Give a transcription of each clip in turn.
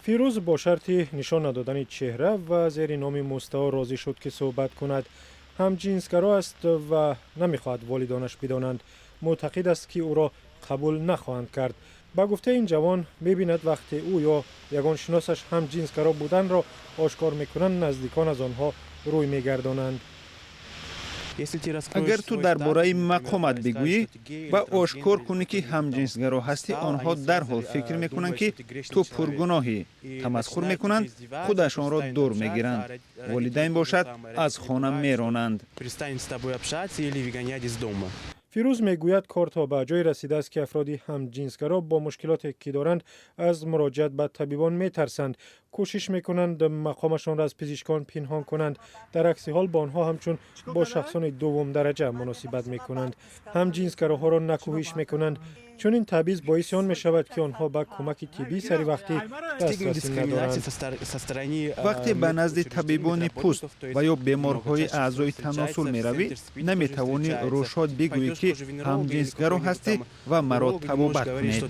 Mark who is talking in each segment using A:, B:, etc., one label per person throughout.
A: Фирӯз бо шарти нишон надодани чеҳра ва зери номи мустаор розӣ шуд, ки суҳбат кунад. Ҳамҷинсгаро аст ва намехоҳад волидонаш бидонанд. Мӯътақид аст, ки ӯро қабул нахоҳанд кард. Ба гуфтаи ин ҷавон, мебинад, вақте ӯ ё ягон шиносаш ҳамҷинсгаро буданро ошкор мекунанд, наздикон аз онҳо рӯй мегардонанд.
B: Агар ту дар бораи мақомат бигӯӣ ва ошкор кунӣ, ки ҳамҷинсгаро ҳастӣ, онҳо дарҳол фикр мекунанд, ки ту пургуноҳӣ, тамасхур мекунанд, худашонро дур мегиранд. Волидайн бошад, аз хона меронанд.
A: Фирӯз мегӯяд, кор то ба ҷое расидааст, ки афроди ҳамҷинсгаро бо мушкилоте, ки доранд, аз муроҷиат ба табибон метарсанд, кӯшиш мекунанд мақомашонро аз пизишкон пинҳон кунанд. Дар акси ҳол бо онҳо ҳамчун бо шахсони дуввумдараҷа муносибат мекунанд, ҳамҷинсгароҳоро накӯҳиш мекунанд. Чунин табъиз боиси он мешавад, ки онҳо ба кӯмаки тиббӣ саривақтӣ дастрасӣ надоранд.
B: Вақте ба назди табибони пӯст ва ё беморҳои аъзои таносул меравӣ, наметавонӣ рӯшод бигӯӣ, ки ҳамҷинсгаро ҳастӣ ва маро табобат кунед.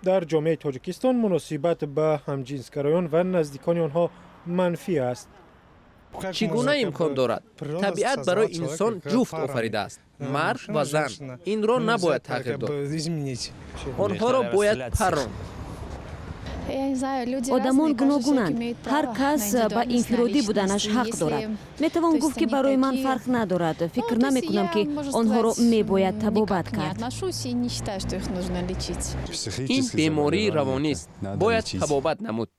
A: Дар ҷомеаи Тоҷикистон муносибат ба ҳамҷинсгароён ва наздикони онҳо манфӣ аст.
C: Чӣ гуна имкон дорад? Табиат барои инсон ҷуфт офаридааст, мард ва зан. Инро набояд тағйир дод, онҳоро бояд парронд.
D: Одамон гуногунанд, ҳар кас ба инфиродӣ буданаш ҳақ дорад. Метавон гуфт, ки барои ман фарқ надорад. Фикр намекунам, ки онҳоро мебояд табобат кард.
C: Ин бемории равонист, бояд табобат намуд.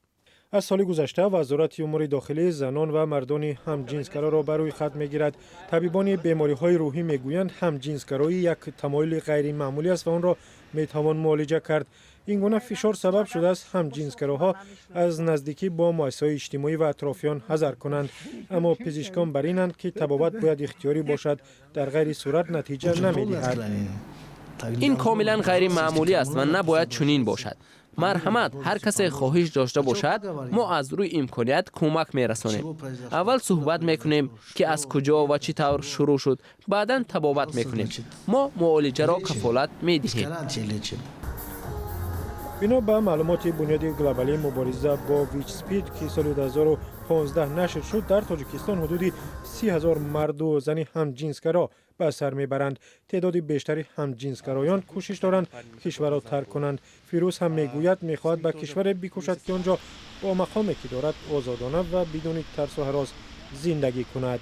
A: Аз соли гузашта Вазорати умури дохилӣ занон ва мардони ҳамҷинсгароро ба рӯи хат мегирад. Табибони бемориҳои рӯҳӣ мегӯянд, ҳамҷинсгароӣ як тамоюли ғайримаъмулӣ аст ва онро метавон муолиҷа кард. Ин гуна фишор сабаб шудааст, ҳамҷинсгароҳо аз наздикӣ бо муассисаҳои иҷтимоӣ ва атрофиён ҳазар кунанд. Аммо пизишкон бар инанд, ки табобат бояд ихтиёрӣ бошад, дар ғайри сурат натиҷа намедиҳад.
C: Ин комилан ғайримаъмулӣ аст ва набояд чунин бошад. Марҳамат, ҳар касе хоҳиш дошта бошад, мо аз рӯи имконият кӯмак мерасонем. Аввал суҳбат мекунем, ки аз куҷо ва чӣ тавр шурӯъ шуд, баъдан табобат мекунем. Мо муолиҷаро кафолат медиҳем.
A: Бино ба маълумоти Бунёди глобалии мубориза бо ВИЧ-СПИД, ки соли 2015 нашр шуд, дар Тоҷикистон ҳудуди 30 000 марду зани ҳамҷинсгаро ба сар мебаранд. Теъдоди бештари ҳамҷинсгароён кӯшиш доранд кишварро тарк кунанд. Фирӯз ҳам мегӯяд, мехоҳад ба кишваре бикӯшад, ки он ҷо бо мақоме, ки дорад, озодона ва бидуни тарсу ҳарос зиндагӣ кунад.